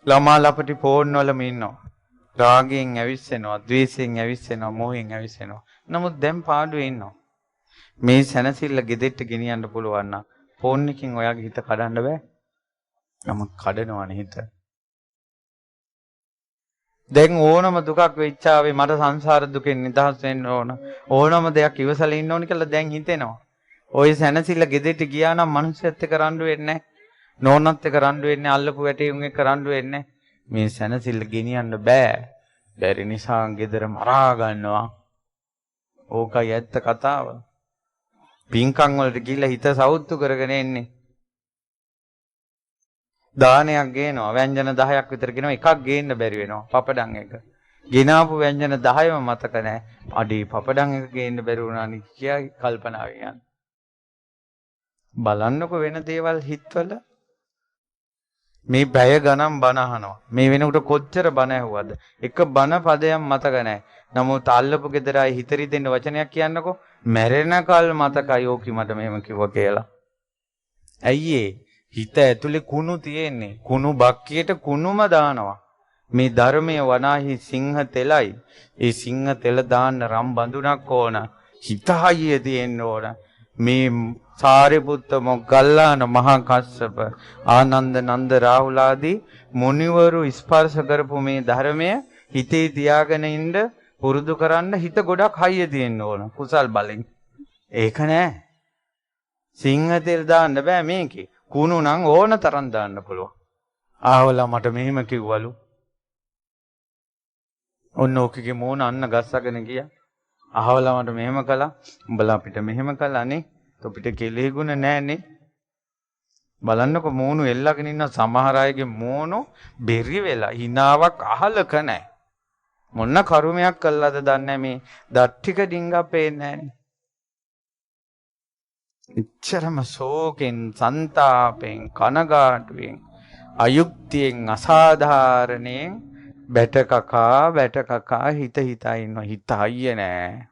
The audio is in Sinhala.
ළමා ලපටි ෆෝන් වලම ඉන්නවා. රාගයෙන් ඇවිස්සෙනවා, ද්වේෂයෙන් ඇවිස්සෙනවා, මෝහයෙන් ඇවිස්සෙනවා. නමුත් දැන් පාඩුවේ ඉන්නවා. මේ සැනසෙල්ල ගෙදෙට්ට ගෙනියන්න පුළුවන් නම් ෆෝන් එකකින් ඔයාගේ හිත කඩන්න බෑ. නමුත් කඩනවනේ හිත. දැන් ඕනම දුකක් වෙච්චාවේ මට සංසාර දුකෙන් නිදහස් වෙන්න ඕන. ඕනම දෙයක් ඉවසලා ඉන්න ඕන කියලා දැන් හිතෙනවා. ඔය සැනසෙල්ල ගෙදෙට්ට ගියා නම් මිනිස්සුත් එක්ක රණ්ඩු වෙන්නේ නැහැ. නෝනත් එක්ක රණ්ඩු වෙන්නේ, අල්ලපු වැටේ උන් එක්ක රණ්ඩු වෙන්නේ. මේ සැනසෙල්ල ගෙනියන්න බෑ. බැරි නිසා ගෙදර මරා ගන්නවා. ඕකයි ඇත්ත කතාව. පින්කම් වලට ගිහිල්ලා හිත සෞත්තු කරගෙන එන්නේ. දානයක් ගේනවා, ව්‍යංජන 10ක් විතර ගෙනවා, එකක් ගේන්න බැරි වෙනවා පපඩම් එක. ගෙනාපු ව්‍යංජන 10ම මතක නෑ. අඩේ පපඩම් එක ගේන්න බැරි වුණානේ කියා කල්පනාවෙන් යන. බලන්නකො වෙන දේවල් හිතවල. මේ පැය ගණන් බණ අහනවා. මේ වෙනකොට කොච්චර බණ ඇහුවද? එක බණ පදයක් මතක නෑ. නමුත් අල්ලපු ගෙදර අය හිත රිදෙන්න වචනයක් කියන්නකෝ, මැරෙනකල් මතකයි ඕකි මට මෙහෙම කිව්වා කියලා. ඇයි ඒ? හිත ඇතුලේ කුණු තියෙන්නේ. කුණු බක්කියට කුණුම දානවා. මේ ධර්මයේ වනාහි සිංහ තෙලයි. ඒ සිංහ තෙල දාන්න රම් බඳුනක් ඕන. හිත හයිය තියෙන්න ඕන. මේ සාරිපුත්ත, මොග්ගල්ලාන, මහා කස්සප, ආනන්ද, නන්ද, රාහුල ආදී මුනිවරු ස්පර්ශ කරපු මේ ධර්මය හිතේ තියාගෙන ඉන්න පුරුදු කරන්න හිත ගොඩක් හයිය තියෙන්න ඕන කුසල් බලෙන්. ඒක නෑ. සිංහ තෙල් දාන්න බෑ මේකේ. කුණු නම් ඕන තරම් දාන්න පුළුවන්. ආවලා මට මෙහෙම කිව්වලු. ඔන්න ඕකගේ මූණ අන්න ගස්සගෙන ගියා. අහවලා මට මෙහෙම කළා. උඹලා අපිට මෙහෙම කළා නේ. අපිට කෙලෙහි ගුණ නෑනේ. බලන්නකො මූණු එල්ලගෙන ඉන්න සමහර අයගේ මූණු බෙරි වෙලා හිනාවක් අහලක නෑ. මොන කරුමයක් කළාද දන්නේ මේ දත් ටික ඩිංගක් පේන්නේ නෑනේ. එච්චරම ශෝකෙන්, සන්තාපෙන්, කනගාටුවෙන්, අයුක්තියෙන්, අසාධාරණයෙන් බැට කකා බැට කකා හිත හිතා ඉන්නවා. හිත හයිය නෑ.